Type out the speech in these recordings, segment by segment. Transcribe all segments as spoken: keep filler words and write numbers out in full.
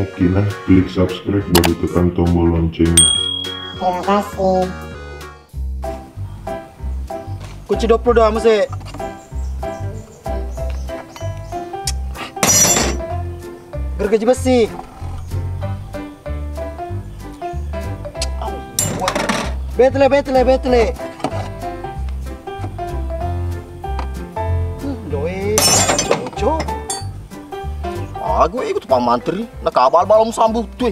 Oke nah, klik subscribe baru tekan tombol loncengnya. Terima kasih. Kunci dua puluh dua mese. Gergaji besi. Betle, betle, betle. Hmm, doe, cocok. Aku ikut Pak Mantri, nakabal-bal musambut tu.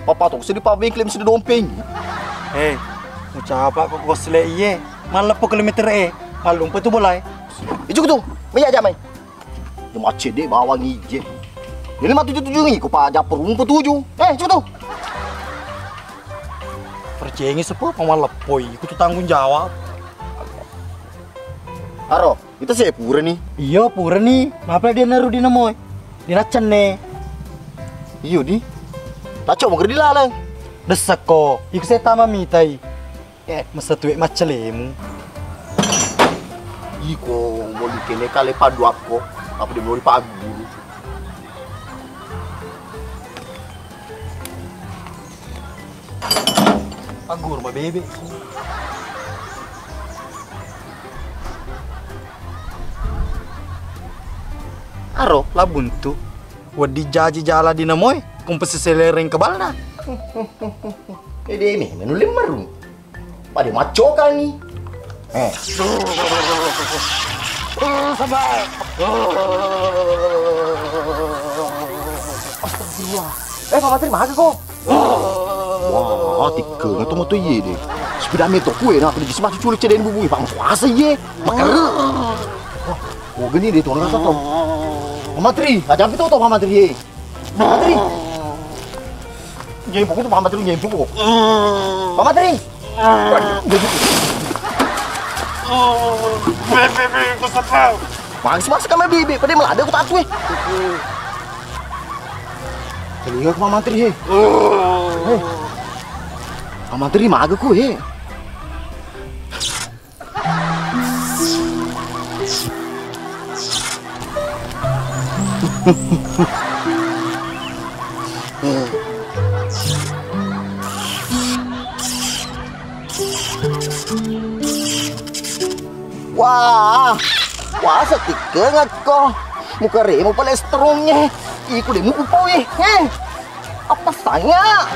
Papa tu seddi pabengkel seddi dompeng. Eh, ucapa ko kosle iye. Malleppo kilometer e. Mallumpa tu bolae. Ijuk tu. Meja jamai. Cuma cedde bawang ije. Ini mah tujuh tujuh ni, ko pa japper umpa tujuh. Eh, ijuk tu. Percengi sepo pamaleppoi, ku tu tanggung jawab. Aro, ita se pura ni. Iyo, pura ni. Mapa dia naru di namoi? Di raccenne. Iyo di. Tacok mengeri di laleng. Dessekko, iku se tama mitai. Eh, masa tuwe maccelemu. Iko moli kene kale paduakko, apa dia moli paguru. Pagguru mabebe. Aro, la buntu. Wedding jaji jala di namoi, kumpa siselereng kebalna. Ede ni, menulle merung. Pada maccokangi. Eh. Astagfirullah. Eh, Pak Mantri, maga ko? Wah, tikkeng atau moto iye deh. Sepeda meto kue, nah, aku di jisma cuculi cedeni bubui, Pak, masuk asa iye. Maker. Wah, oh, gini deh, tuh, rasa tuh. Pak Mantri, aja itu tuh, Pak Mantri, ye. Pak Mantri. Nyempuk itu Pak Mantri, nyempuk kok. Pak Mantri. Bebe, bebe, ku setrau. Magas, magas kami bebe, pada melada ku tatu, eh. Telinga ku Pak Mantri, he. He. Pak Mantri, maga ku, he. Wah, wah, setikkengekko. Mukaremu pale strongnya. Iku deh mupu poe. Heh. Apa saya?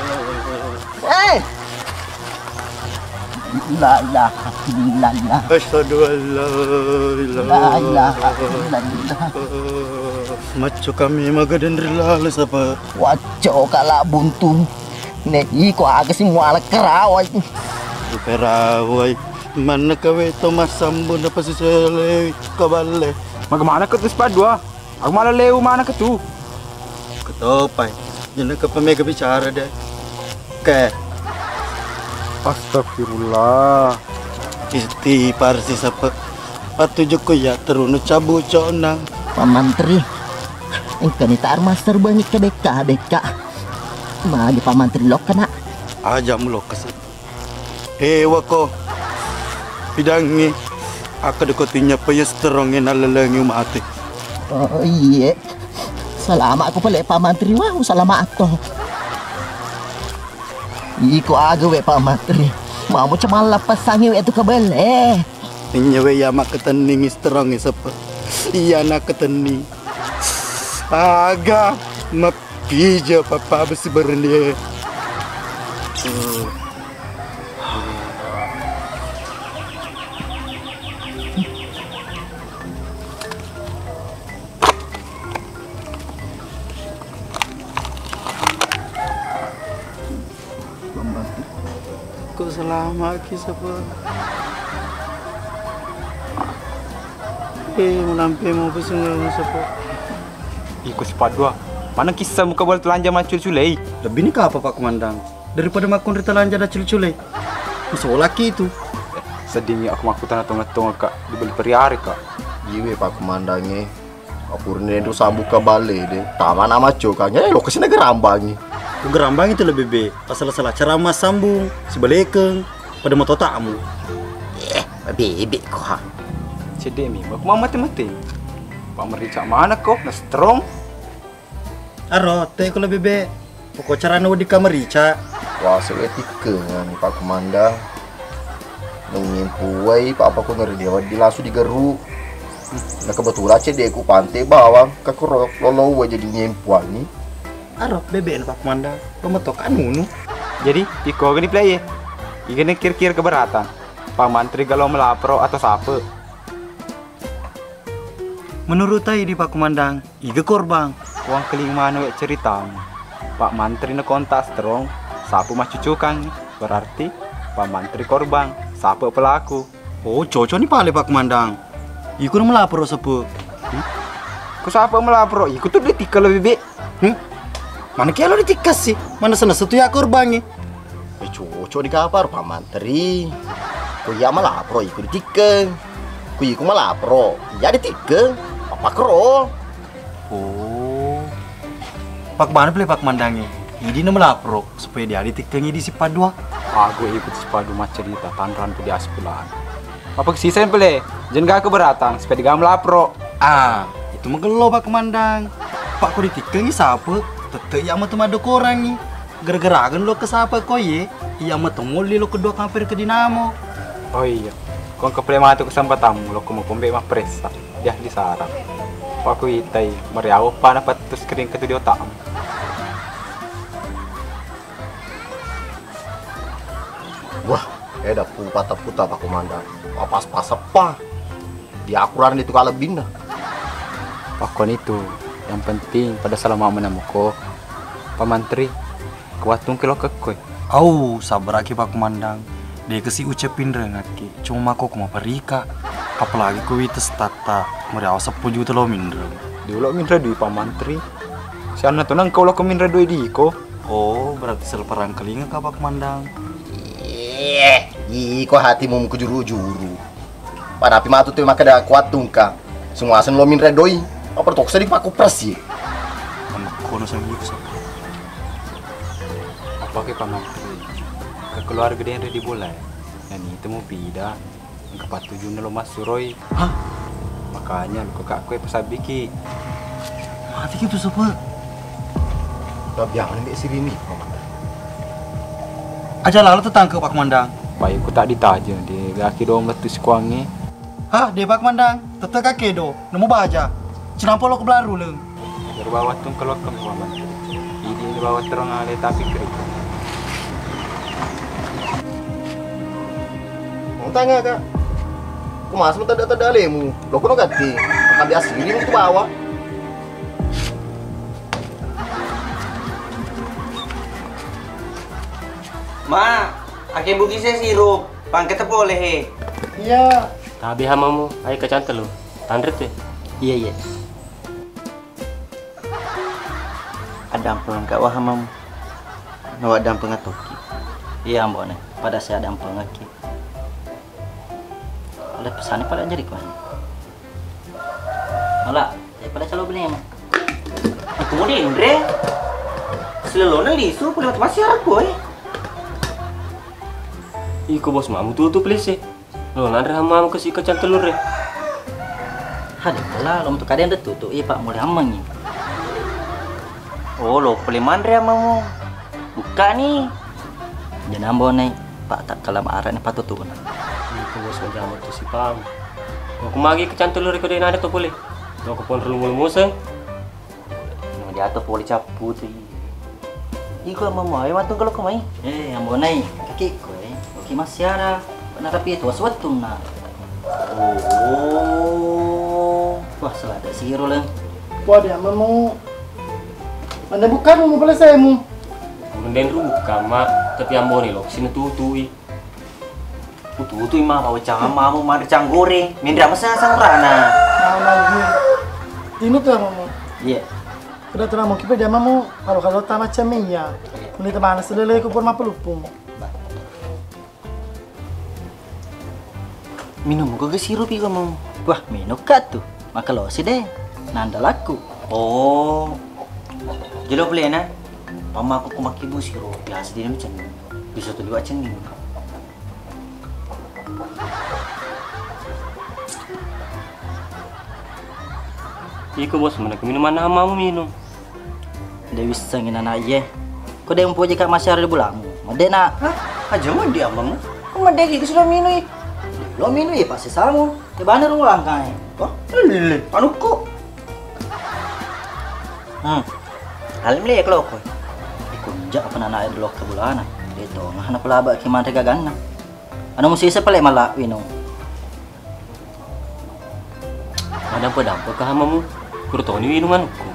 Eh. La ilaha illallah. Asyhadu an la ilaha La ilaha illallah. Macco kami magaden ri lale sapa. Wacco kala buntu. Ne iko aga si muala kerawai. Kerawai. Manna kawe to massambu na pasiselewi kaballe. Maga mana ke tu sepadua? Aku malah leu mana ke tu? Ketopai. Jenaka pemega bicara deh. Ke. Astagfirullah. Istighfar si sapa. Patujukku ya terunu cabu cona. Pak Mantri. Engkani tar master banyak ke deka deka. Magi Pak Mantri lokka nak. Aja mu lokka sih. Hewako. Pidangngi. Akka deko tinya payes terongnge nalelengi mate. Oh iye. Salama ko pale Pak Mantri, wau salama to. Iko aga we Pak Mantri. Mamo cemalla passangi we tu kabele. Inye we ya makketenning isterongnge sepe. Iya nakketenning. Aga mapija papa besi berendie. Ko selamaki sapa? Eh, menampe mau pesengan sapa? Iko sipadua. Mana kisah muka bal telanja macul-culei? Lebih ni kapa Pak Komandan? Daripada makkun ri talanja daccule-cule. Masolaki itu. Seddimi aku makkutana tonga-tonga, Kak, dibeli periare, Kak. Iwe Pak Komandangnge. Apurne ro sambuka bale de. Tama nama coka. Eh, lokasi na gerambangi. Ku gerambangi tu lebih be. Pasal-sala cara massambung, sibalekeng, pada mototamu. Eh, bebek ko ha. Cedde mi, aku mau mate-mate. Pak merica mana ko? Na strong. Aro, te ko lebih be. Poko carana wedding ka merica. Wase we tikkengeng, Pak Komandang. Nungimpuai, Pak, apa ko ngeri dia wedding langsung digeru. Na kebetulan ceddeku pante bawang, kakuro lolo uwe jadi nyempuanni. Aro bebek na, Pak Komandang. Pemetok anunu. Jadi, iko gani play ye. Igene kira-kira keberatan. Pak Mantri galo melapro atau sape? Menurut tai di Pak Komandang, iga korbang? Uang keling mana wek ceritamu? Pak Mantri na kontak strong, sapu macucukang. Berarti Pak Mantri korbang, sape pelaku. Oh, cocok ni pale Pak Komandang. Iku na melapro sape. Hmm? Ku sape melapro, iku tu ditikka lebih be. Hmm? Mana kialo ditikka sih? Mana sana satu ya korbangi? Eh, cocok di kapar Pak Mantri. Ku iya malapro iku ditikkeng. Ku iku malapro iya ditikkeng. Apa kero? Oh. Pak mana beli Pak Mandangi? Idi na malapro supaya dia ditikkeng idi sipadua. Aku ikut sipadu maccerita tanran tu di aspulan. Apa sisa yang pele? Jangan gak keberatan supaya dia melapro. Ah, itu magello Pak Komandang. Pak ko ditikkengi sape, tette iya metu maddokorangi. Gara-gara agen lo ke sape ko ye, iya metu molli lo kedua kampir ke dinamo. Oh iya, ko engka pole matu kesempatanmu lo ko mau kombe mappressa. Dia di sarang. Pak ko itai, meriawo pana pattus kering ke tu di otakmu. Wah, eda pu patapputa Pak Komandang. Apa pas-pas apa? Di akurang itu kalebbinna. Pakkoni tu, yang penting pada salama menamuko, Pak Mantri, kuatung kilo kekkoi. Au, sabaraki Pak Komandang. De kasi ucap pinrengaki, cuma mako kuma perika. Apalagi ku wita statta, meriawa seppulo juta lo minreng. Diulo minre dui Pak Mantri. Sianna tu nang kau lo ko minre dui diko. Oh, berarti salah parangkalinga ka Pak Komandang. Iye, iko hatimu mukujuru-juru. Padapi matu tu makkeda kuattungka. Semuaseng lo minre doi. Apa toksa di paku pres ye. Kono sangi ko sapa? Apa ke Pak Mantri? Ke keluarga denre di bola ya. Yang itu mau pindah. Engka pattujunna lo massuroi. Hah? Makanya lo kakak kue pasabbiki. Mati ki tu sapa? Tabiang ni sirini. Aja lalo tetangke Pak Komandang. Pai ku tak ditaja di gaki dong lettu sikuangi. Hah, de Pak Komandang, tette kake do, nemu baja. Cinampo lo ke belaruleng. Berbawa tungkelo ke Muhammad. Idi bawa terong ale tapi kering. Mau tanya kak, ku mas mau tanda-tanda alemu, lo kono ganti, akan biasa ini untuk bawa. Ma, ake buki saya sirup, pangke tepole he. Iya. Tabe hamamu, ai kacang telu. Tanre tu. Iya, iya. Addampengengka wahamamu. Nawa addampengeng tokki. Iya, Mbok, ne. Pada saya addampengengki. Oleh pesannya pada jadi kau. Mala, saya pada calo beli emang. Aku mau denre. Selelona lisu, kulit masih aku, eh. Iko bos mamu tutup lisi. Lo nanre hamamu ke si kacang telur e. Hade pula lo metu kadang de tutu, iya Pak, mulai ammengi. Oh, lo pole manre amamu. Buka ni. Jangan ambo nai, Pak, tak kalam arak ni patutuna. Itu bos menjamu tu si pam. Aku magi kacang telur ko de nada to pole. Lo ko pon rulu mulu museng. Nang jatuh poli cappu tu. Iko mama, ayo matung kalau kemai. Eh, ambo nai, kaki ko eh. Oke Mas Siara, pernah tapi itu was wettunna. Oh. Wah, salah ada siro leng. Wah, dia mamu. Mana bukan mau pala saya mu. Menden ruka mak, tapi ambo ni lo sini tutui. Utu-utu ima, mau cang mamu, mari cang goreng. Mindra mesen sang rana. Mama gue. Tinu tuh mamu. Iya. Udah tuh mamu, kita dia mamu, kalau kalau tamat cemeng ya. Meni temana selele ku pun mapelupung. Minum ke sirup iko mamu. Wah, minum kak tuh. Maka lo sih deh. Nanda laku. Oh. Jelo pelena. Pamaku ku makibu sirup biasa dia macam. Bisa tuh liwat cengeng. Iko bos, mana ke minuman nama mu minum? De wissengi nana iye. Ko de' mupoji ka' masyara di bulamu. Medde' na'. Hah? Aja meddi ammamu. Ko medde' ki sudah minui. Lo minui pasti samu. Te bana rung langkai. Wah, lele, anukku. Hmm. Alim le keloko. Iko nja apa nana air lokka bulana. De' to ngah na pelaba ki manre gaganna. Anu musisa pale mala winung. Madampa-dampa ka hamamu, kuro toni winung anukku.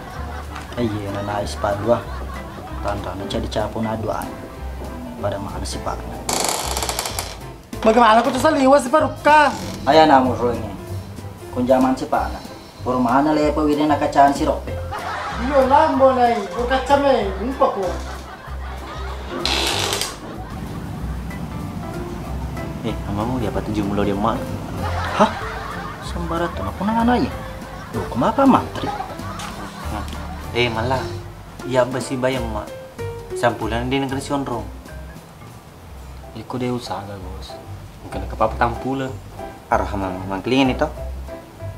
Iya, nana ais padua. Tanrana cadi capo na dua. Pada mana sipa'na? Bagaimana ko tu saliwa si parukka? Aya namu roinge. Kunjaman sipa'na. Purmana lepa wirena kacang sirope. Iyo lambo nai, ko kacame, lupa ko. Eh, amamu dia apa tujuh mulo dia mak? Hah? Sembarang tu nak punang anak ya? Lo kenapa mantri? Nah, eh malah, iya besi bayam mak. Sampulan dia nengkena sionrong. Iko de' usaga, Bos. Engka na kapapa tampuleng. Arah mang mangkelingan itu.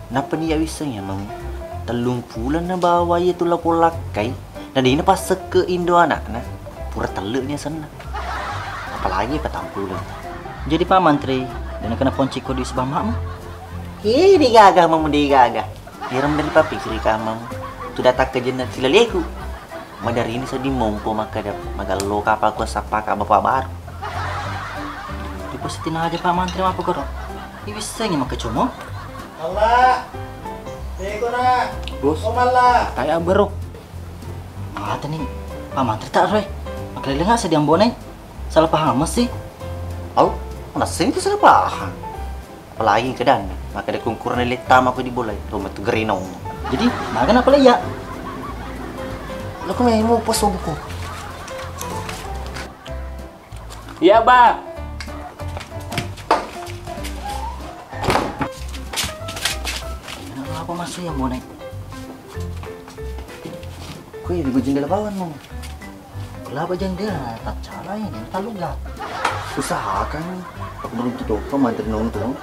Nappa ni ya wisseng ya mang. Tellung puleng na bawa iya tu lapong lakkai. Na dina passekke indo anakna. Pura telle ni asenna. Apalagi patampuleng. Jadi Pak Mantri, dena kena ponci ko di sebamamu? Ih, digaga mamu digaga. Ireng dari papikiri kamamu. Tu datang ke jenna silaleku. Madarini sedding mompo makkeda magello kapang ko sappaka bapa baru. Di positinaja Pak Mantri mappakoro. Iwissengi makkecomo. Allah. Teko na. Bos. Ko malla. Taya bro. Mateni Pak Mantri tak roe. Makkelele nggak sedih ambonai. Salah paham sih. Au, mana sih itu salah paham? Apalagi kedan, maka ada kungkuran lele tama ko di bola itu metu gerino. Jadi, makan apa ya? Lo kok mau pas buku? Iya, Ba. Apa masuk yang mau naik? Kue di jendela bawah no. Kelapa jendela taccala ini taluga. Usahakan aku belum tutup kok mantri nonton.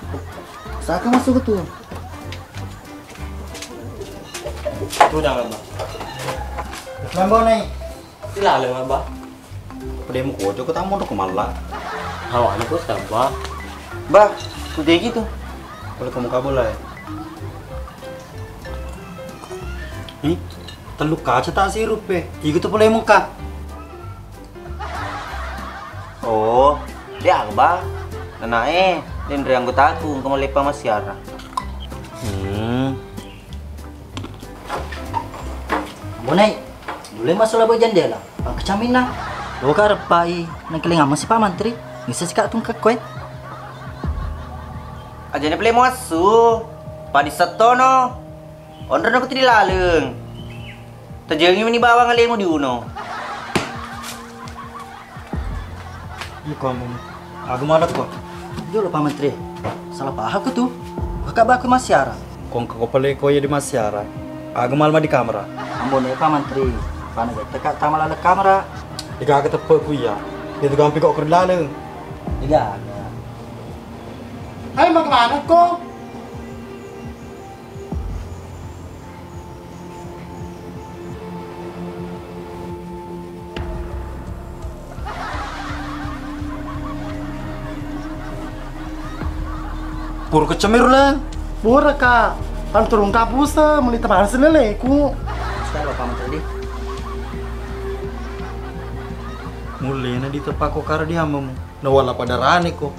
Usahakan masuk ke tuh. Itu udah lama. Lambo naik. Di laleng, Abah. Pada mau kuat aku tamu untuk kemala. Hawa, aku sabar. Bah, udah gitu. Boleh kamu kabel lah ya. Ih, tellu kaca tak sirup eh. Iku tu pole muka. Oh, dia apa? Nanae, den ri anggotaku engka malepa massiara. Hmm. Bonai, dulai masuk labo jendela. Pangkecaminna. Lo ka reppai, nengkeling amma si Pak Mantri. Bisa sika tungkek koe. Ajane pele muassu. Padi settono. Onrono ko tu di laleng. Tajengi meni bawang alemu di uno. Iko amun. Aga malakko. Jolo Pak Menteri. Salah paham ko tu. Baka baku massiara. Kong ko pale ko iya di massiara. Aga malma di kamera. Ambo ne Pak Menteri. Pana betta ka tama laleng kamera. Ega aga teppe ku iya. Itu gampi kok ker laleng. Ega. Hai, mau kemana ko? Pura kecemir le. Pura ka. Pan turun kapus meli teman seleleku. Sekarang Bapak Menteri. Mulai na di tepak ko karo di hambamu. Nawala pada rani ko.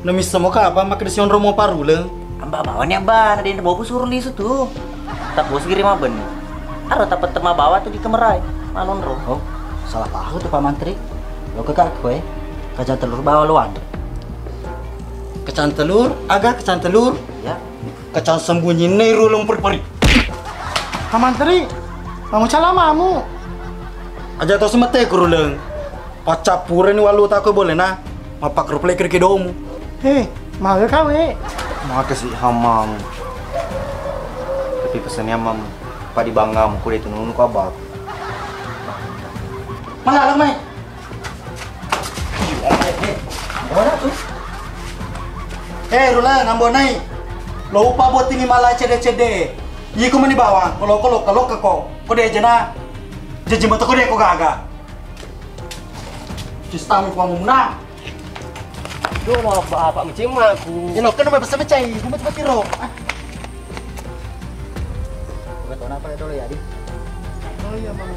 Namissa mo kapa makkeda sionro mo paruleng. Amba bawani abba, na dende boku suro lisu tu. Tapos giri mabbenni. Aro tapette mabawa tu di kemerai. Manonro. Oh, salah paham tu Pak Mantri. Lo ke kak koe. Kacang telur bawa lo anre. Kacang telur, aga kacang telur. Ya. Kacang sembunyi ne ruleng peri-peri. Pak Mantri, kamu calamamu. Aja to semete kuruleng. Paccappureni wallu tako bolena. Mappakkeru pale kiri kedomu. He, maga kawe. Makasih hamam. Tapi pesannya mam, padi bangam kude tununu ko abak. Mana alam mai? Eh, Rula, nambonai. Lo upa bottingi mala cede-cede. Iko meni bawang, ko lokka-lokka ko. Ko de jena. Jaji mata ko de ko gaga. Sistamu kuamuna. Yo, mau apa, apa macam aku? Elo, kan mau pesan pecai, gua mau tempat tiro. Ah. Bukan tahu apa itu ya, Di? Oh iya, Bang.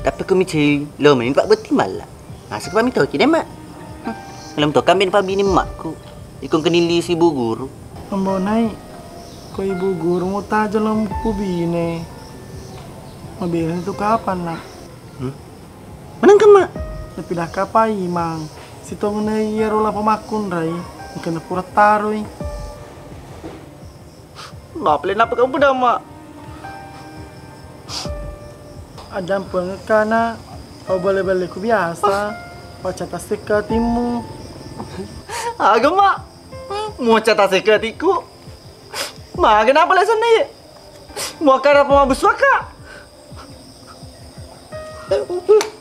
Tapi ko micai lo main pak beti malla. Masa pa mitau ki dema. Lem to kamben pa bini makku. Ikon kenili si bu guru. Ambo nai, ko ibu guru mau taja lom ku bine. Mabela itu kapan nak? Hmm? Menang kan mak? Tapi dah kapai mang. Si tong nai iyaro lapa makkun rai. Engkana pura taroi. Napale napa kamu pedama? Ada pengekana, kau bale-bale ku biasa. Paca tasika timmu. Aga mak? Muaca tasika tiku. Maga napa lesanna ye? Muakara pemabus waka.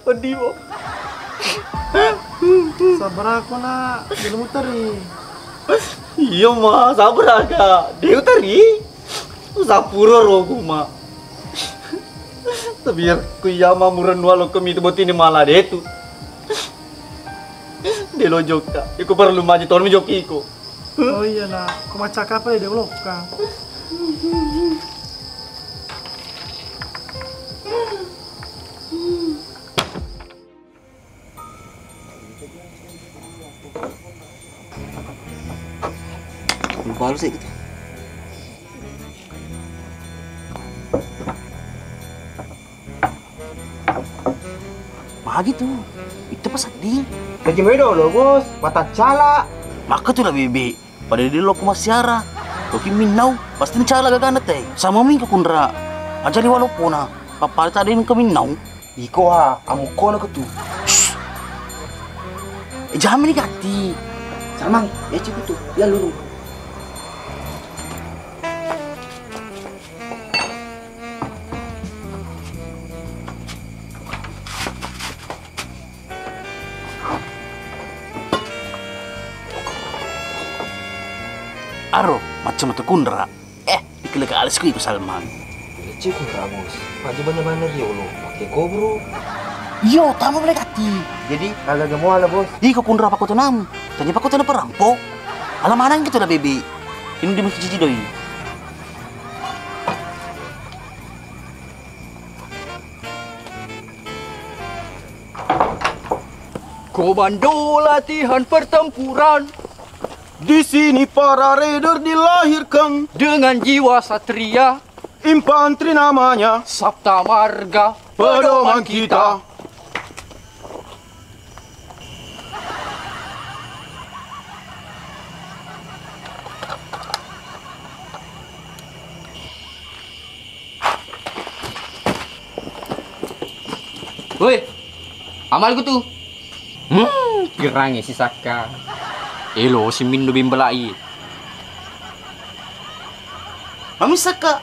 Pedih, Bo. Sabar aku, Nak. Dulu muteri. Iya, Ma. Sabar aga. Dewa teri. Sapura rogo, Ma. Tapi ya, ku iya, Ma, murennu alo kemi tu botini mala detu. Delo jokka. Iku perlu maji tormi jokki iko. Oh iya, Nak. Ku macakapa de ulokka. Lupa lu sih gitu. Magi tu? Itu pas sedih. Gaji mai dolo, Bos. Mata cala. Maka tu lah, Bebe. Pada dulu aku masiara. Toki minnau, pasti ncala gagana te. Sama mingka kunra. Ajari walaupun ah, pappada tadi mingka minnau. Iko ha, amukkono ko tu. Shh. Eh, jamini gatti. Samang, ya cukup tu. Ya lurung. Aro, macam matu kunra. Eh, dikele kali siku iku Salman. Lecce kunra, Bos. Maju banyak-banyak riolo. Pakai kobro. Iyo, tama boleh kati. Jadi, kagak gemo ala, Bos. Iko kunra pakoto namu. Tanya pakoto na perampo. Ala manang gitu lah, Bebe. Ini di masjid doi. Komando latihan pertempuran. Di sini para raider dilahirkan. Dengan jiwa satria. Infanteri namanya. Sabta Marga. Pedoman kita. Woi, amalku tu. Hmm, pirangi si Sakka. Elo si Mindo bimbalai. Mami Sakka.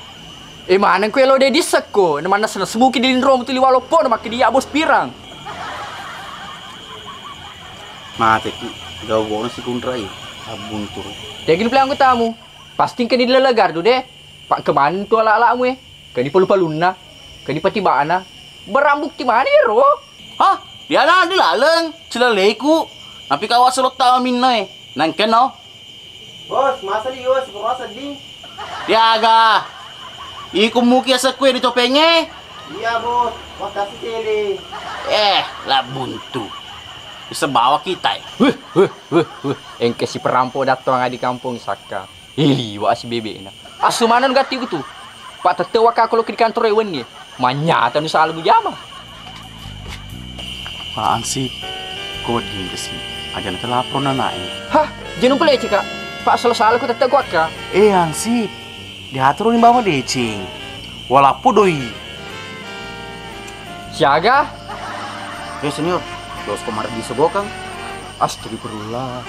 Eh, maneng ku elo de dissekko. Namanna sena semuki di linro mutu liwalo po na makki dia bos pirang. Mateki. Gau bono si kunrai. Abuntur. Tegi pele anggota tamu. Pasti engka ni dilala gardu de. Pak kemaneng tu ala-alamu e. Kani palu-palunna, kani patibana. Barang bukti mana ero? Hah? Diana dilaleng, cilaleku. Napi kawa solotta minno e. Nangkeno. Bos, masa liwa sipura sedding? Diaga. Iku muki asekku e di topenge. Iya, Bos. Makasih tele. Eh, la buntu. Bisa bawa kita e. Weh, weh, weh, weh. Engke si perampo datto anga di kampong Sakka. Ih, liwa si bebena. Asu maneng gatti ku tu. Pak tette waka ko lo ke di kantor e wenni. Manyata nu salah mujama. Pak Ansip, ko wedding kasi. Aja na telapor nana e. Hah, jenu pele cika. Pak salah-salah ku tette ku akka. Eh, Ansip. Diatur ni bawa deceng. Walappo doi. Siaga? Eh, senior. Dos komar di segokang. Astagfirullah.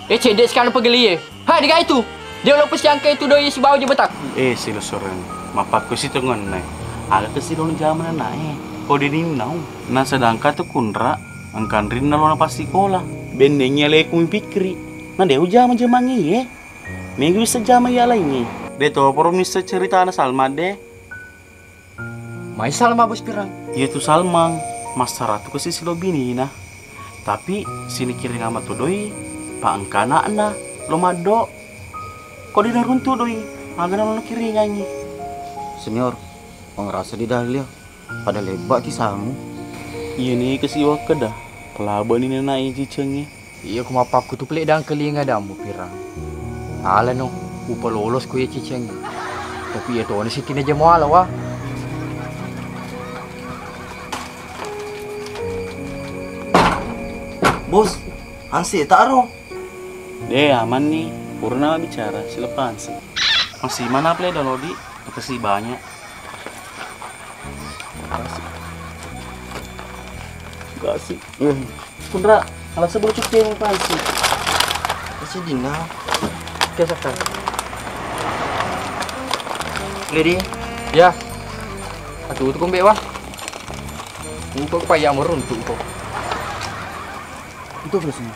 Eh, cedek sekarang pegeli e. Ha, diga itu. Dia lo pesiangka itu doi sibawa je betak. Eh, silo soreng. Mapakko si tongon nai. Aga ke silo jaman nai. Ko dininau. Na sedangkan tu kunra engkan rinna lo na pas sikola. Bennengi aleku mipikri. Na de ujama jamangi e. Mega bisa jama iya laingi. De to, poro misseng ceritana Salma de. Mai Salma, Bos Pirang? Iya tu Salma, massaratu kasi silo binina. Tapi sinikiring ama tu doi, pa engka anakna, lo maddo. Ko de naruntu doi, magana lo nakiringangi. Senior, pangrasa di Dahlia. Pada lebba ki samu. Iya ni kasi wakkeda, kelabani nena i cicengi. Iya, ku mappakku tu pele dangkelinga dammu Pirang. Alano, upalolos ku iya cicengi. Tapi iya tona sittina jamo ala wa. Bos, ansi tak ro? De, aman ni. Purna bicara, silepansi. Masih mana pele download di? Makasih banyak. Gasi. Eh. Kunra, ala sebelum cuci yang pansi. Kasi dina. Oke, sekarang. Lady. Ya. Aku tuh kombe wah. Untuk payah meruntuk kok. Itu terusnya.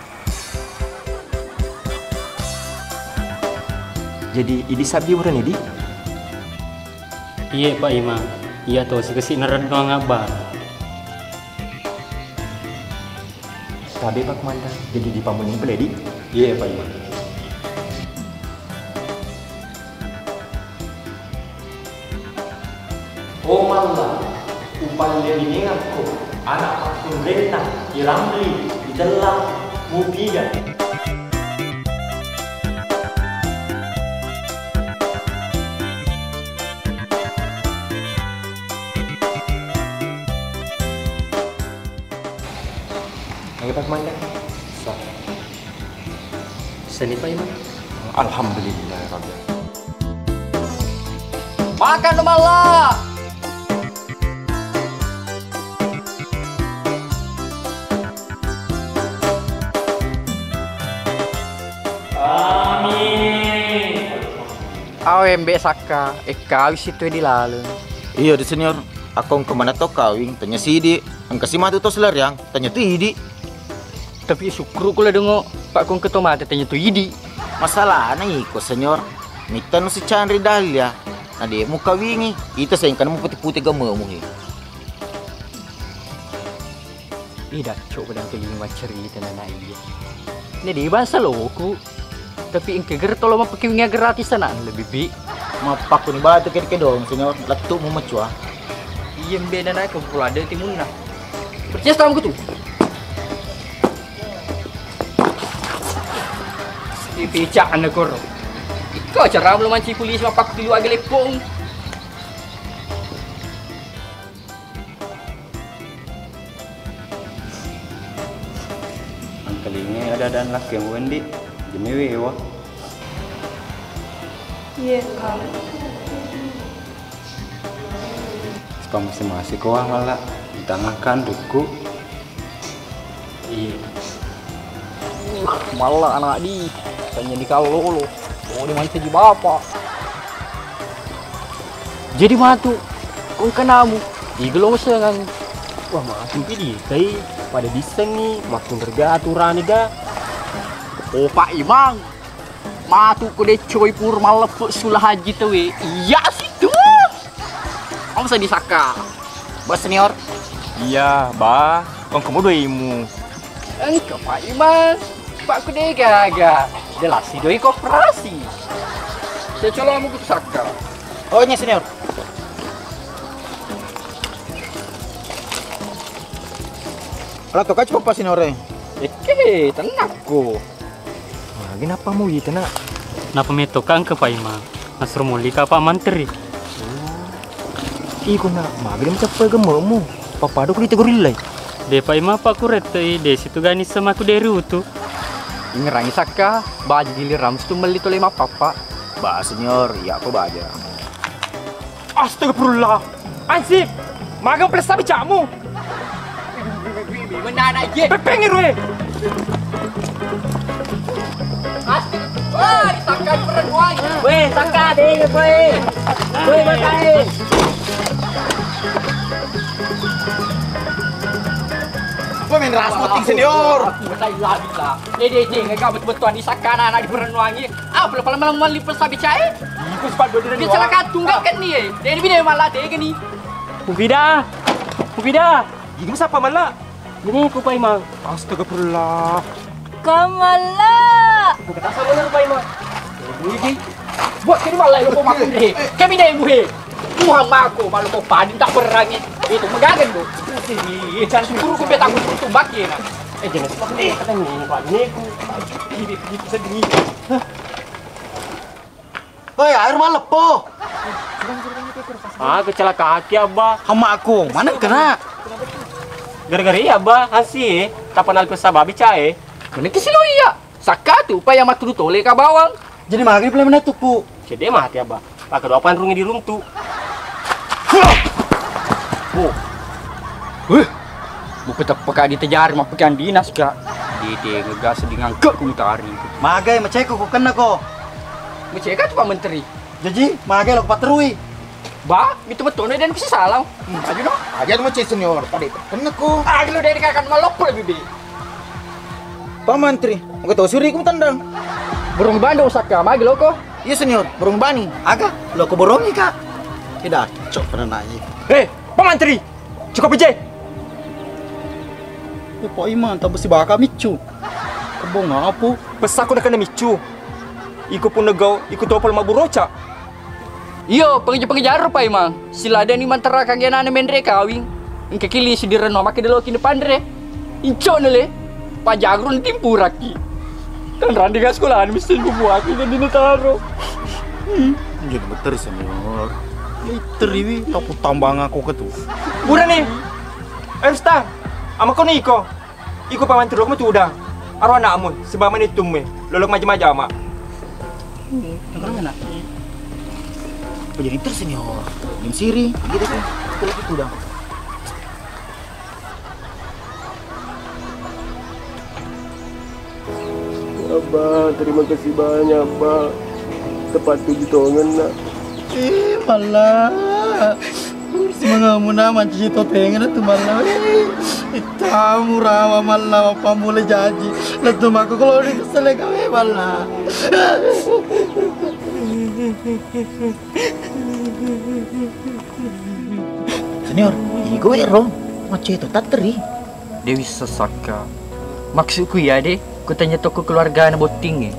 Jadi, idi sabbi burane, di? Iye, Pak Imam. Iya to, sikesi narennuang abba. Tabe, Pak Komandan. Jadi, di pamuning pele, di? Iye, Pak Imam. O Malla, upallebinengakko ana' pakkunrenna i Ramli, i Tellang, mupiga. Ayo, Pak Komandan. Sa. Seni, Pak Imam. Alhamdulillah, Rabbi. Makan, Malla. Amin. Awe, Mbe Sakka, ekkawi situ di laleng. Iya, di Senior. Aku engka mana to kawing, tanya sidi. Engka si matu to selariang, tanya tu idi. Tapi syukur kula dengo, Pak, ko engka to mate tanya tu idi. Masalahna iko, Senior. Mitta nu sicanri Dahlia, na de mukawingi. Ita sengkana mu pute-pute gamemu he. Ih, dacco, pedang keling maccerita nana iya. Ini di bangsa loku. Tapi engka gere tolo mappakewinga gratis ana' lebbi bi. Mappakuni batu kede-kedong, Senior, lettu mu macua. Iya, Mbe, nana ko pula ada timunna. Percaya sama tu. Dipica anda koro. Iko cara belum manci polisi mappakku tilu aga leppong. Angkalingai ada-adaan lakkemu, Wendi. Jemi wewa. Iya, Kak. Suka masi-masi ko, ah, malah. Di tengah kan, duku. Iya. Uh, malla anak di. Tanya di kallolo. Oh, di mancaji bapak. Jadi matu, ko engka namu, igelong sengang. Wah, matu pi ditai, pada dissengi, makkunrega aturane ga. Oh, Pak Imang, matu ko deccoi pur malleppe sula haji tewe. Iya situ. Om sedih Sakka. Bos Senior. Iya, Ba. Kong kamu doimu. Engka Pak Imang. Pak ku de gaga. Delasi doi koperasi. Saya colomu ku Sakka. Oh, iya, Senior. Ala to kaci papa Senior e. Ekke, tenakku. Magi nappa mu ita, Nak? Nappa metto ka engka Pak Imang. Nasuro molli ka Pak Manteri. Oh. Iko, Nak, magi de macappai gemmemu? Pappada ko ditegorillai. De Pak Imang, Pak, ku rettei, de situ gani semaku de riutu. Ingerangi Sakka, baji giliram situ melli tole mappappa. Ba Senior, iya ko baja. Astagfirullah. Ansip, magang pelessa bicakmu. Menana je. Pepeng iru e. Astagfirullah, disangka perempuan. Weh, sangka deh, weh. Weh, makai. Main ras poting senior. Dede, dede, nggak betul-betul di sakana anak diperennuangi. Ah, pala-pala malam mali pesabi cae. Iku sepatu dulu. Dia celaka tunggal kan nih. Dede bine malah deh gini. Mufida. Mufida. Ini siapa malah? Ini ku Paimang. Astagfirullah. Kamala. Bukan sama lu Paimang. Ini buat ini malah lu kok makin deh. Kami deh gue. Muhammad aku malu ko padin tak perangi. Itu megagan tu. Jangan suruh ku betang ku tumbak ya nak. Eh, jangan suka ni kata ni, Pak. Ni ku. Ini sedih. Hoi, air maleppo. Ah, kecelakaan ki, Abba. Hama aku, mana kena? Gara-gara iya, Abba, hasi, eh. Tapa nalpe sababi cae. Kena kisi lo iya. Sakka tu, pa yang maturu tole ka bawang. Jadi magi pula mana tuku? Cede mati, Abba. Pakai doa panrungi diruntu. Oh. Weh. Buku teppeka di tejar mappekeang dinas ka. Di te ngegas dengan ke ku mutari. Magai maceko ku kenna ko. Maceka tu Pak Menteri. Jaji, magai lo paterui. Ba, itu betul dan bisa salah. Aja no. Aja tu macet senior, pada kenna ko. Aja lo dari kakak maloppo lebih bi. Pak Mantri, engka to suri ku tendang. Burung bando usakka, magi loko? Iya senior, burung bani. Aga, loko borongi ka. Tidak, cok pernah naik. Eh, Pak Mantri, cukup je. Ya Pak Iman, tak besi baka micu. Kebong apa? Pesaku nak kena micu. Iku pun negau, iku topol maburoca. Iyo, pengeja-pengeja ro Paimang. Siladani mantara kagianana menre kawing. Engka kili sidirenno makke delo kini panre. Inco nele. Pajagro timpuraki. Kan rande ga sekolah mesti ku buaki jadi taro. Jadi betul senior. Teriwi tak tambang aku ketu. Pura nih. Ersta, ama koni iko. Iko pamantu loko tudang. Aro anakmu, sebab mana itu me. Lolok majama-jama. Dengar mana? Apa jadi terus ini oh? Lim siri, gitu kan. Itu lagi tudang. Abah, terima kasih banyak, Abah. Tepat tujuh tongen, nak. Eh, malah. Semangatmu na mancaji to tengeng tu malla. Ittamu rawa malla, apa mulai jaji. Lettu mako kalau di kesel gawe malla. Senior, igo ero. Macet to tatteri. Dewi Sasaka. Maksudku iya de, kutanya toko keluargana bottingnge.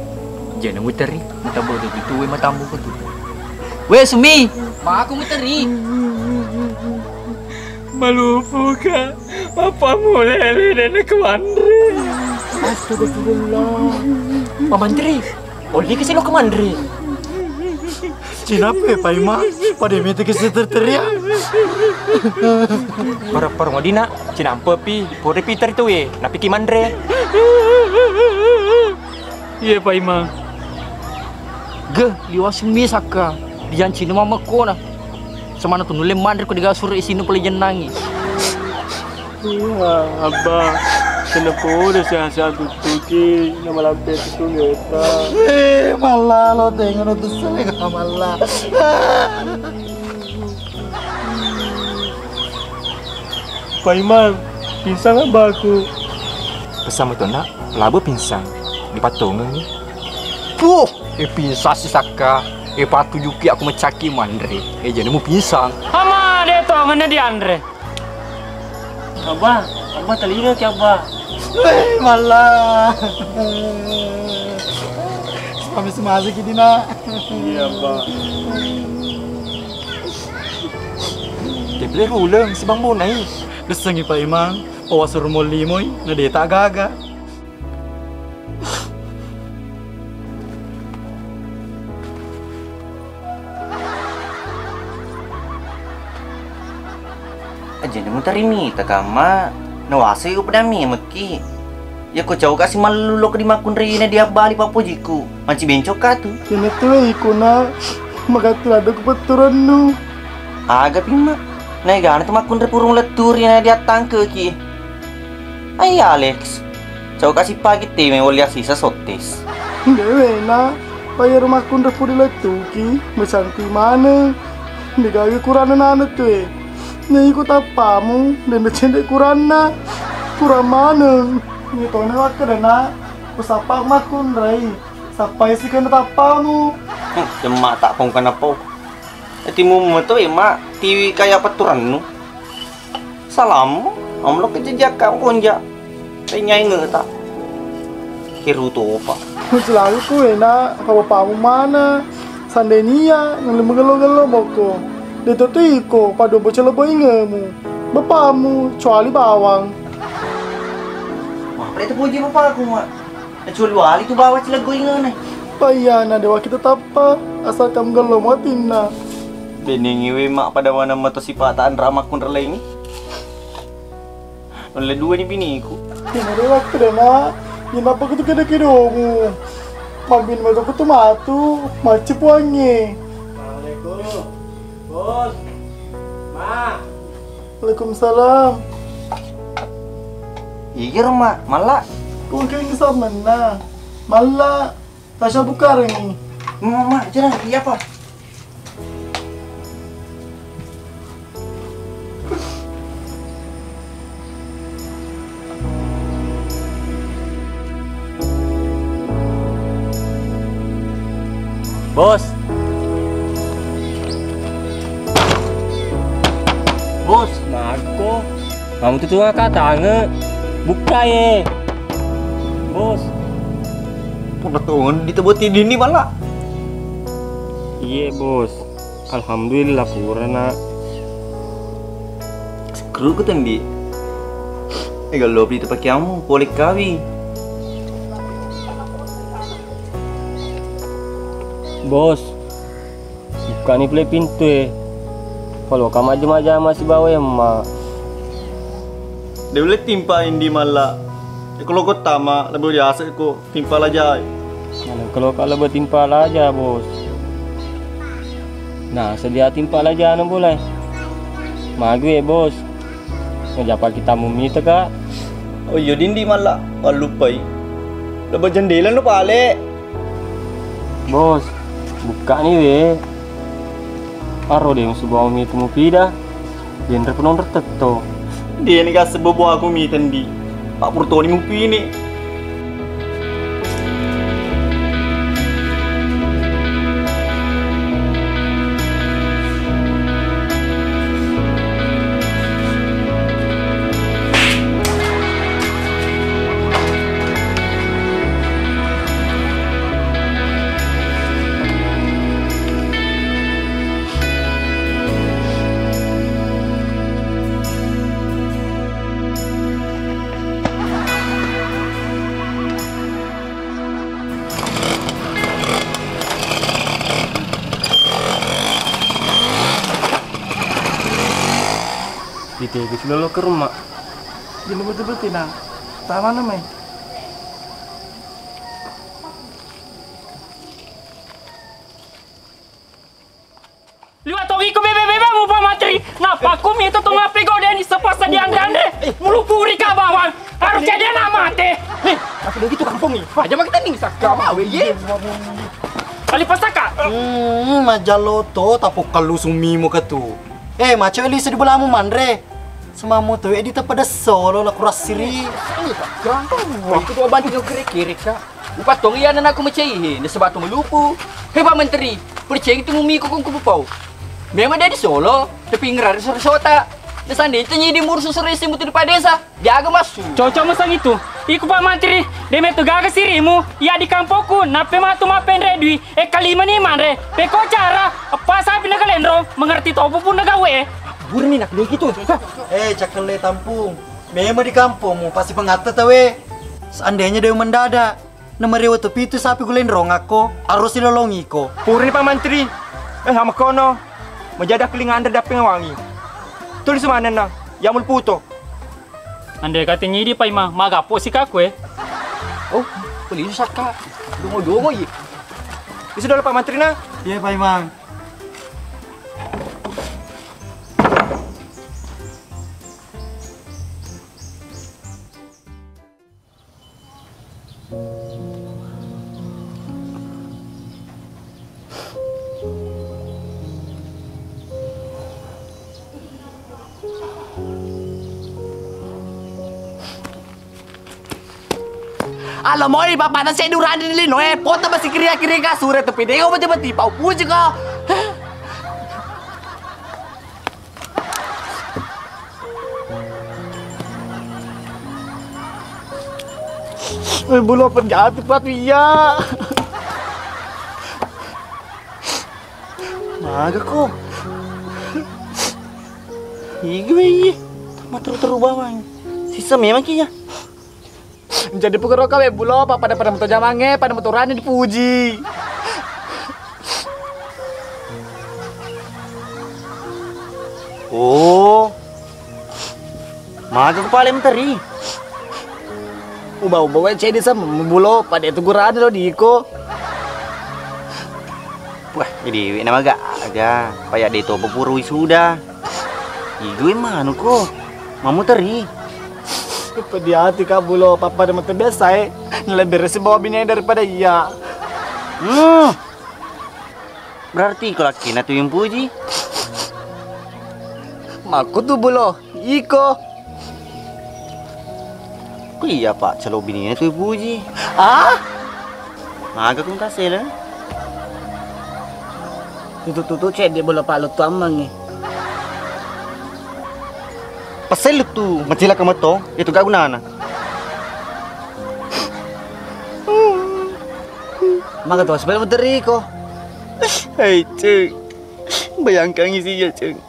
Jana muteri, mata bodo itu we matammu kutu. We Sumi, maku muteri. Malupuka, apa mulai lele kemandri. Astagfirullah. Pak Mantri, oli ke silo kemandri. Cinape Paima, pada mete ke seterteria. Para para ngodina, cinampe pi, pore pi teri tuwe, napiki manre. Iye Paima. Ge, liwasmi sakka, dijancini mammekona. Semana tu nulle manre ko digasur isini pole jennangi. Iya, Abba. Kenapa udah sehat-sehat tutuki nama lampe itu ngeta. Eh, malah lo tengok tu seleng malah. Pak Imam, pingsan abahku. Pesan itu nak, labu pingsan. Dipatongengi. Puh, eh pingsan si sakka. Eh patujuki aku mecaki manre. Eh jadi mu pingsan. Ama de tongengna dianre. Abah, Abah telinga ki Abah. Weh, malah. Kami semasa gini nak. Iya Abah. Teple ruleng si Bang Bonai. Desengi Pak Imang, pawa suruh mau limoi, na deta gaga. Ajana mutari mita kamma, nawasai upedammi mekki. Yako cauka si mallu loko di makkunrai na diabbali pappojiku, manci bencokka tu. Ina tu ikuna magattu ladde ku petturennu. Aga pimma, naegana tu makkunrai purung letturi na diattangkeki. Ai Alex, cauka si pagi teme wali asisa sottes. Dewena, payaro makkunrai pudi lettuki, mesanti maneng. Degaga kuranna nana tue. Naiku tappamu, dende cende kuranna. Kurang maneng. Ini tone wakkeda, Nak. Kusappa makkunrai. Sappai sikana tappamu. Hmm, jemma tak kong kenapa? Ati mu meto e, Mak, tiwi kaya petturannu. Salam, amlo kejejakka konja. Renyai ngeta. Kiru topa. Selalu ku ena, apa bapamu mana? Sandenia, ngelli mengelo-ngelo moko. Deto tu iko, pada bocah lebo ingemu. Bapamu, cuali bawang. Mapre tu puji bapaku, Mak. Kecuali wali tu bawa cilego ingene. Payana dewa kita tappa, asal kamu gelo motinna. Beningi we, Mak, pada wana mata sipata anra makkun relengi. Nulle dua ni biniku. Ina dewa kede, Nak. Ina apa kutu kede-kedomu. Mabin matu kutu matu, macci puangnge. Assalamualaikum. Bos. Ma. Waalaikumsalam. Iya, Roma, malla. Kungking samenna. Malla. Tasya bukarengi. Ma, ma, ma, jangan, iya, apa? Bos. Bos, makko. Kamu tuh tuh katange. Buka ye. Bos. Pura tuh diteboti dini pala. Iye, Bos. Alhamdulillah purana. Kru ku tendi. Ega lopi tu pakiamu, pole kawi. Bos, bukkani pole pintu e. Paloka majjama-jama sibawa emma. De ulle timpa indi malla. Eko loko tama, lebih biasa eko. Timpa lajai. Manengka loka lebo timpa laja, Bos. Nah, sedia timpa laja anu boleh. Magu e, Bos. Ngejapa kita mumita, Kak. Oh iya, dindi malla. Wallupai. Lebo jendela no pale. Bos, buka ni we. Aro de musuh bawa mita mupida. Denre penonrong tetto. Dene ga sebbo aku miten di. Pak Purtoni mupini. Ditegi silolo ke rumah. Dulu betul-betul, Nang. Tamana mai. Liwat tongi ku bebe-bebe mu, Pak Mantri. Napakku mita tong ape godeni sepasa dianre-anre. Mulupuri ka bawang. Harus jadi anak mate. Hei, aku begitu kampung ni. Aja makin tanding sakka mawe ye. Kali pasaka. Hmm, majallo to tapokkallu summimu ketu. Eh, maco Elisa di belamu manre. Semamu tu edi tepedes solo la kurasiri. Ini tak gampang. Wah, itu dua banting kiri-kiri, Kak. Upattongi ananakku macai he, nasaba to malupu. He, Pak Menteri, percaya itu mumiko kong kupupau. Memang dia di Solo, tapi ngerari sore sota. Nasanding tenyi di mursu sore simu tu di padesa. Jaga masu. Cocok masang itu. Iku Pak Mantri, de metu gaga sirimu. Iya di kampokku, nappe matu mappenre dui. E kalima ni manre. Peko cara, apa sapi na kalendro, mengerti topu pun na gawe. Burni nak deki tu. Eh, cakelle tampung. Memang di kampungmu pasti pengatta tawe. Seandainya dia mendadak. Namarewatto pitu sapi gulenrongakko, aro silolongiko. Purani Pak Mantri. Eh, amakkono. Majada keling anre dappeng wangi. Tulis manenna. Yamul puto. Ande kate nyidi Paimang, magappo sikakku e. Oh, pelisu sakka. Dongo-dongo ye. Isu dolo Pak Mantri na. Iya, Paimang. Alo moi, papana seddi urani lino e, pota basi kiria-kiria kasure, tapi dego bati-bati pau puji ko. Eh, bulo penjahat patu iya. Maga ko. Igue iye. Tama teru-teru bawang. Sisa memang kiya. Jadi pukero kawe bulo, pa-, pada-pada meto jamange, pada meto rani dipuji. Oh. Maga ko pale menteri. Uba-uba wae cedi sam bulo, pada itu gurani lo diko. Wah, jadi nama aga-aga. Paya de to pura wisuda. Igue manu ko. Mamu teri. Peddi ati ka bulo, pappada mate biasa e. Lebih resi bawa bini daripada iya. Hmm. Berarti ko lakkina tu yang puji. Makku tu bulo, iko. Ku iya, Pak, calo bini tu puji. Ah? Maga kung kasele. Tutu-tutu cedde bola palo tu ammangnge. Pasel tu, macilaka mato, itu gak gunana. Maga tu, sebelum teriko. Hei, Ceng. Bayangkan isi ya, Ceng.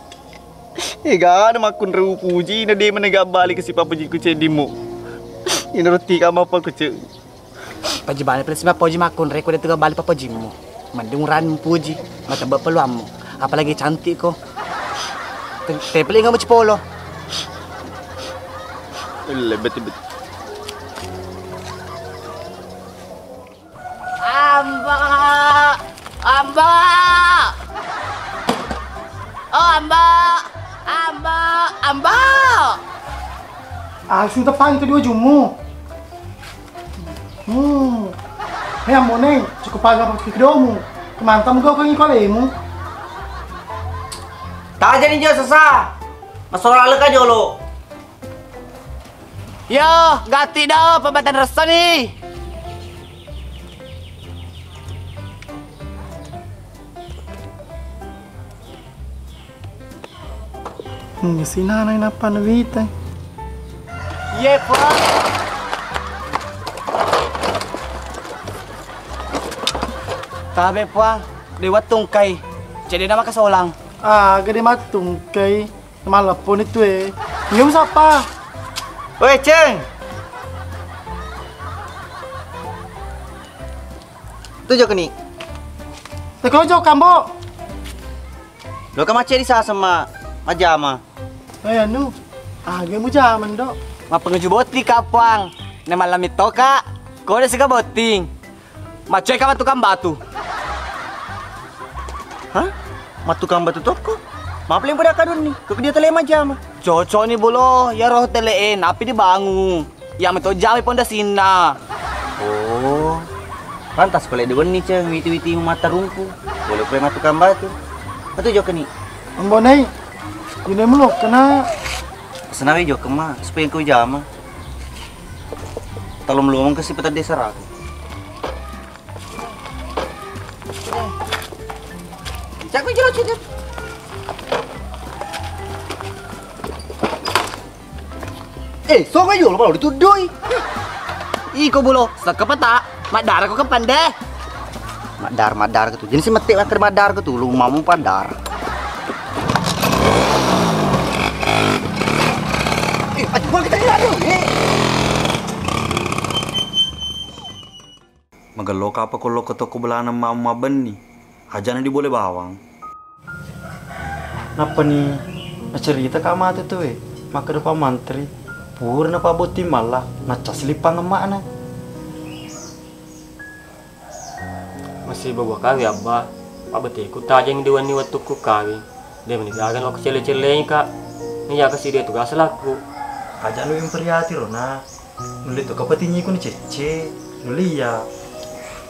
Ega ada makkunrau puji, na de menega balik ke si papuji ku ceddimu. Ini roti kama apa ku, Ceng. Pajibane pale siba poji makkunrai ko de tu ga bali papojimmu. Mending urani mupuji, matebbe peluammu. Apalagi cantik ko. Te-, te pale inga mucipolo. Lebet, lebet. Amba! Amba! Oh, Amba! Amba! Amba! Ah, sudah pagi kedua jumu. Hmm. Hei, Ambo Neng, cukup aga pakedomu. Kemantam gau kangi kolemu. Tajani jo sesa. Masola leka jolo. Yo, gatti do, pabatan ressoni. Hmm, sinana inappa nawita. Iye, Puang. Tabe, Puang. De wattungkai. Cedde nama kasolang. Ah, gede mattungkai. Maleppo ni tu e. Ngium sapa? Weh, Ceng. Tu jokeni. Teko jokka, Mbo. Loka macce di saseng ma-, majjama. Eh, anu, aga mujama, Ndo? Mappengeju botting ka, Puang. Ne malam itu ka, kode siga botting. Macce ka tukang batu. Hah? Mattukang batu tokko? Mapeleng pada kadunni. Kok dia tele majjama? Cocok ni, Bulo. Ya roh tele e, napi dibangun. Iya meto jamai pondasinna. Oh. Pantas pale de wenni, Ceng, witi-witi mattarungku. Boleh pale mattukang batu. Atu jokeni. Ambo Nai, ini melo kena. Senawi jokeng ma, supaya engkau jama. Talom lomong kasi petang desa raku. Cakku jelo cedde. Eh, songo jolo, baru dituddui. Iko Bulo, sekkepeta, maddara ko kepande. Maddar, maddar ketu. Jenis mette makkeda maddar ketu, lu mamu pandar. Eh, aja kita lihat dulu, eh. Magello kapa ko lokko tokko bolana mamu mabbenni. Ajana dibole bawang. Nappani nacerita ka matu tauwe, makkeda pa mantri, pura napabotting malla, naccas lippang emma'na. Masiba bua kawing, Abba. Pabbateku tajeng di wenni wettukku kawing. De meni gaga lokko celle-cellengka. Naiya kasi de tugas lakku. Aja lu imperiati rona. Nulle to kapatinyiku ni cecce. Nulle iya.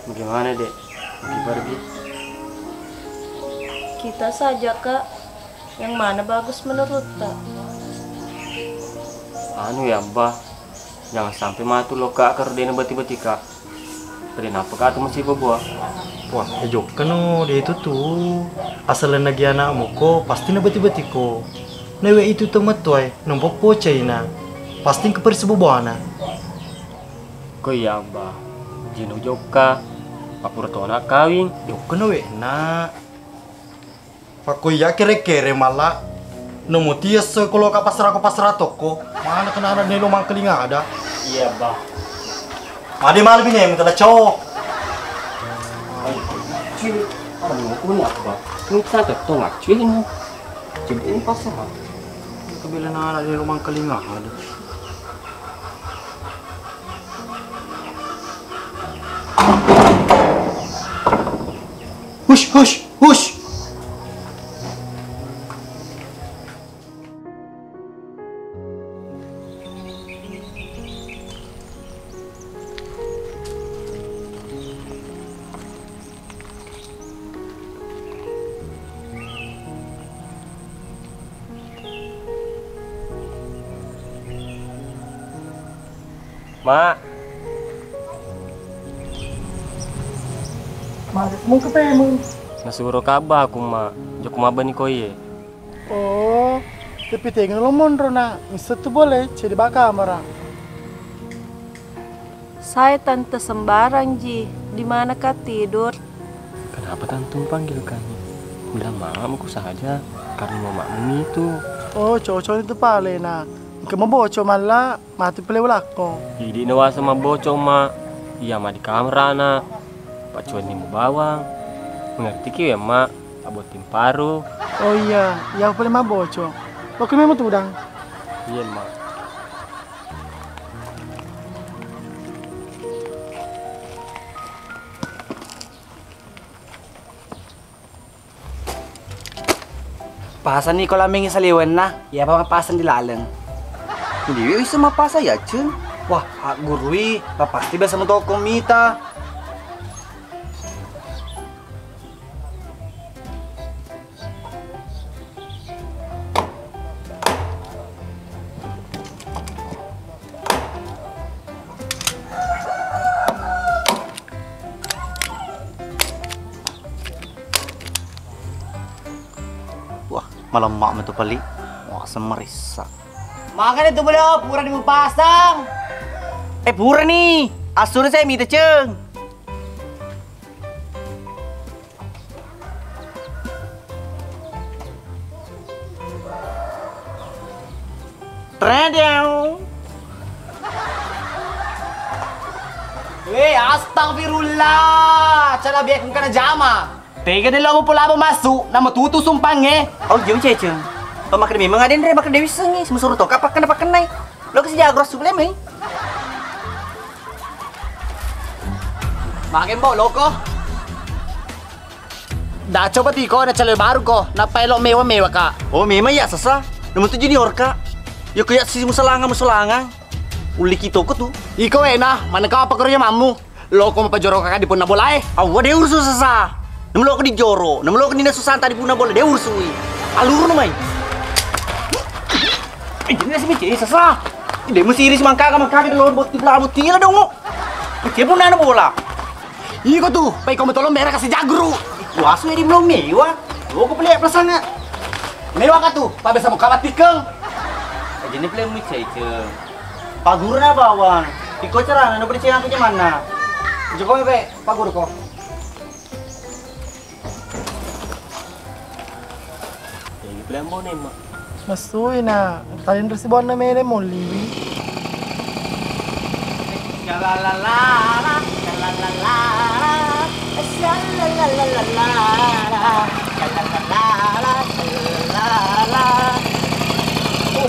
Bagaimana, Dek? Pergi-pergi. Kita saja, Kak. Yang mana bagus menurut, Kak? Anu ya, Abba. Jangan sampai matu loka karo dena beti-betika. Pada napa ka tu masih bebua? Wah, e jokkano de itu tu. Asal lagi anakmu ko pasti na beti-betiko. Newe itu temettuai, nompo pocaina. Pasti kepersi beboana. Ko iya, Abah. Jinu jokka. Papura tona kawing. Jokkano we, Nak. Pakko iya kere-kere malla. Nomo tiesso ko loka pasrako pasra tokko. Mana kenana nelo mangkeling ada. Iya, Bah. Made mala bine mutala cowok. Cil, anu ko ni apa? Ni sa tettong acil ni. Cil ini pasra. Kebela nana nelo mangkeling ada. Hush, hush, hush. Mak. Mak, mungkin pemeng. Nasuro kabba aku, Mak. Jokko mabbani koye. Oh, tapi tengok lo monro, Nak. Misettu boleh, cedi bakamara. Saya tante sembarang ji, di manakah tidur? Kenapa tante memanggil kami? Bilang mamamu saja, karena mamamu itu. Oh, cocok itu pale, Nak. Engka maboco malla, mati pale ulakko. Idi nawasa maboco, Mak. Iya, Mak, di kamarana. Paccuanni mu bawang. Mengerti ki we, Mak? Abotting paru. Oh iya, iya pale maboco. Oke, memang tudang. Iya, Mak. Pasanni ko lamengngi saliwenna, iyapa mappasang di laleng. Liwe wisseng mappasang yaceng. Wah, aggurui, pa pasti biasa mutoko mita. Wah, malemma metu peli. Wah, semerissa. Makanya tu beliau pura di pasang. Eh, pura nih. Asur saya mita ceng. Tredew. Weh, astagfirullah. Cara biar kena jama. Tega deh lo mau pola masuk, nama tutu sumpangnge. Oh, jauh ceceng. Lo makan memang ada yang makan dewi sengi, semua suruh toka pakan apa kenai. Lo kasih jago rasu boleh mai. Makan bau loko. Dah coba tiko na calon baru ko, napa elo mewa-mewa ka. Oh, memang ya sesa. Nomor tu junior ka. Yo ko ya si musalanga musalanga. Uli kito ko tu. Iko wena, mana kau apa kerja mamu? Loko mapajoro kaka di punna bola e. Awwa de ursu sesa. Nomor loko di joro, nomor loko di nasu santa di punna bola de ursu i. Aluru mai. Eh, jadi nasi mece sesa. De musiri si mangkaga mangkaga de lo botti bela botti la dongo. Mece punna na bola. Iko tu, pai ko metolong bera kasi jagru. Wasu edi belum mewa. Lo ko pele perasaan. Mewa ka tu, pa biasa muka batikeng. Jadi pele mu cai ceng. Paguruna bawang. Iko carana no percaya aku gimana? Jokowi pe, paguru ko. Ini pilihan bone, Mak. Masui na, tadi resi bona mele molliwi.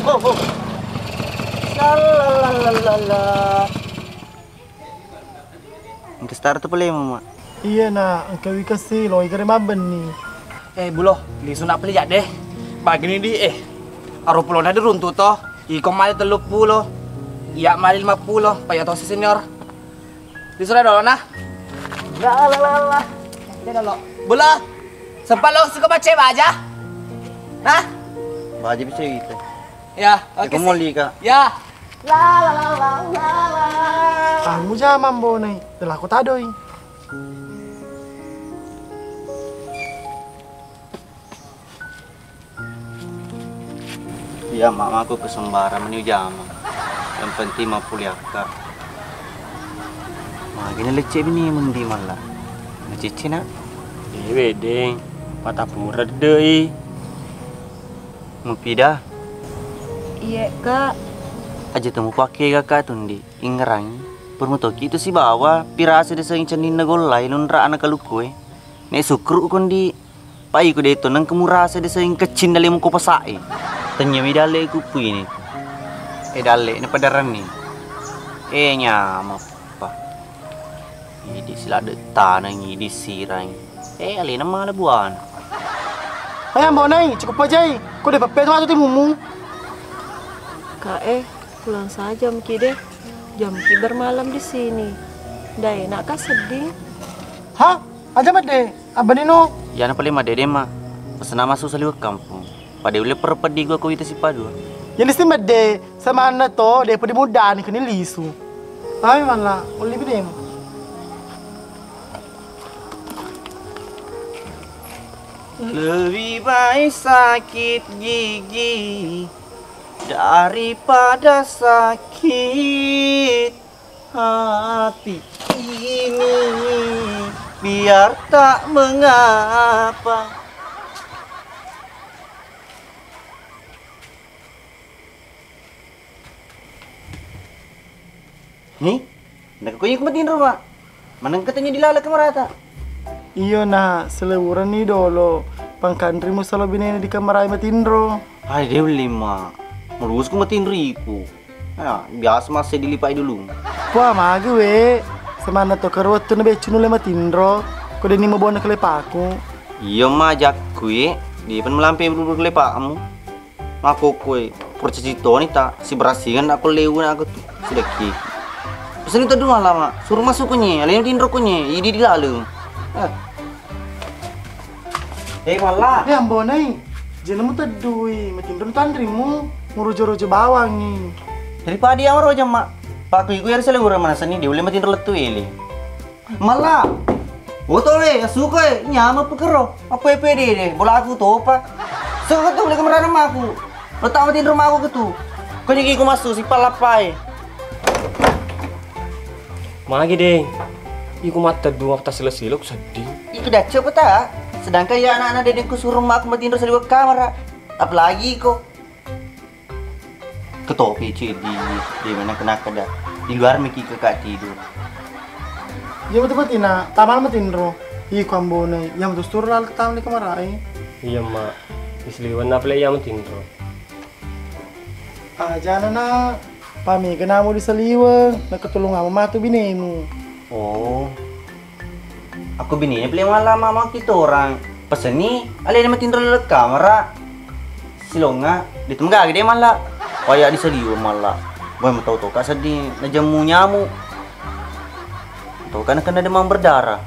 Oh, oh, oh. Engka star tu pole, Mama. Iya, Nak, engka wikasi loi gare mabbenni. Eh, Bulo, lisu nak peli jadde. Bagini di, eh. Aru pulona diruntu to. Iko mali tellu pulo. Iya mali lima pulo, paya tosi senior. Lisu dolo, nah. La la la la. Dia dolo. Bulo. Sempat lo suka baca baja? Hah? Baja bisa gitu. Ya, oke. Iko sih. Moli, Kak. Ya. Anu jamang bonai, delako tadoi. Iya, Mak, mako ke sembarang meni ujama. Yang penting mappuliakka. Magi nalecce bini mendi malla. Macecce, Nak? Eh, wedeng. Patapureng dei. Mupida? Iye, Kak. Aja temu pakke Kakak tundi. Ingerangi. Permutoki itu sibawa pirasa deseng cenninna gollai lunra ana kalukue. Nek sukru kondi. Pai ku de to nengka murasa de seng keccing dalemu ko pasae. Tennyami dalle ku puini. E dalle na padaranni. E nyamappa. Idi silade taneng idi sirang. E alena mala buana. Hai Ambonai, cukup pajai. Ko de peppe matu timumu. Kak, eh, pulang saja mki deh. Jamki bermalam di sini. Ndak enak kah sedih? Hah? Aja medde. Abbanino? Iyana pale madede, Ma. Pesena masuk saliweng kampung. Pada ulle perpeddi gua ko wita sipadua. Yang disti medde, samanna to, depa dimuddani keni lisu. Ai malla, ulli bidemu. Lebih baik sakit gigi daripada sakit hati ini, biar tak mengapa. Ni, naka ko iya ku matinro, Mak. Maneng katanya di laleng kamarata. Iyo, Nak, selewurenni dolo. Pangkanrimu salo binene di kamarai matinro. Hai, de ulli, Mak. Mulus ku matinro iku. Ah, biasa masse dilipai dulu. Wah, magi we. Samanna to karo wettu na beccu nulle matinro. Ko deni mabona kalepaku. Iya, Mak, jakku e. Di pen melampe bulu kalepamu. Makkokkoe, pura caci toni ta, siberasingeng nakko lewu nakko tu, sidekki. Pesenni teddu malla, Mak, suro masuk ko nye, alena tinro ko nye, idi di laleng. Eh. Eh, malla. Eh, Ambonai, jena muteddui, matinro tanrimu, murojo-rojo bawangi. Daripada iya maroja, Mak. Pakku iku iyaro salewureng manasani, de ulle matinro lettu ele. Malla. Oto we, asuko e, nyameng pekero. Apa pede de, bolaku topa. Seko tu beli kemerana maku. Letak matinro maku ketu. Ko nyiki ku masuk si palappai. Magi, Deng. Iku matteddu mapta silo-silo ku sedding. Iku dacce apa tak? Sedangkan ya anak-anak dedeng ku suruh maku matinro saliweng kamara. Apalagi ko. Ketopi ceddi, de mana kena kada. Di luar miki kakak tidur. Iya betul betul na, tamal matinro. Ih, ku Ambonai. Iya betul setur lal tamal di kamar ai. Iya, Mak. Di saliweng apa le iya matinro? Ah, jana na. Pami kenamu di saliweng, nakatulung ama matu binemu. Oh. Akko binene pale malla mama kitorang. Pesenni alena matinro laleng kamara. Silonga, de temagaga de malla. Waya di saliweng malla. Boy, matau toka sedding najemmu nyamu. Toka nakenna demam berdarah.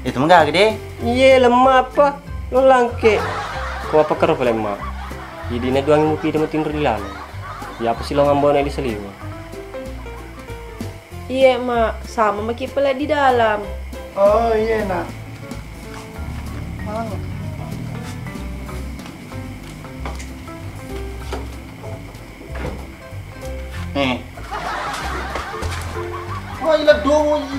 De temagaga de. Iye, lemma apa? Lo langke. Ko apa karo palemma? Idina duangi mupida matinro di laleng. Iya apa silonga Ambonai di saliweng? Iye, Mak. Sama maki pale di dalam. Oh, iye, Nak. Mana? Eh. Wah, ila dowo i.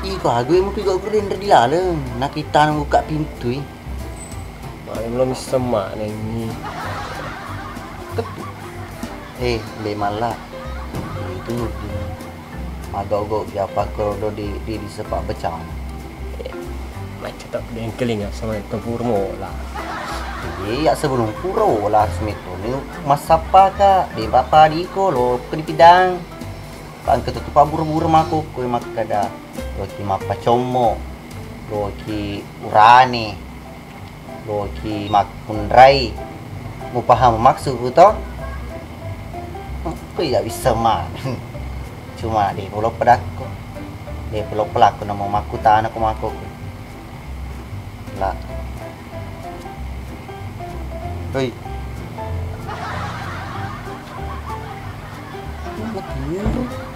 Iko agu e mupi gak keren di laleng. Nakita nunggu kak pintu i. Paling belum semak nengi. Ketu. Eh, le malla. Itu nudu. Magau-gau ki apa kero do di, di, di sepak becang. Eh, macca tak dengkeling ya sama itu pur mola. Iya, sebelum pura ola harus metoni massappa ka, de papa diko lo ke dipidang. Pangke tutu paburu-buru mako kue makkada. Loki mappacommo, loki urane. Loki makkunrai. Mupahang maksudku to? Ko iya bisa ma. Cuma de polo pedakko. De polo pelakko namo makkutana ko mako. La. Hei. Wah,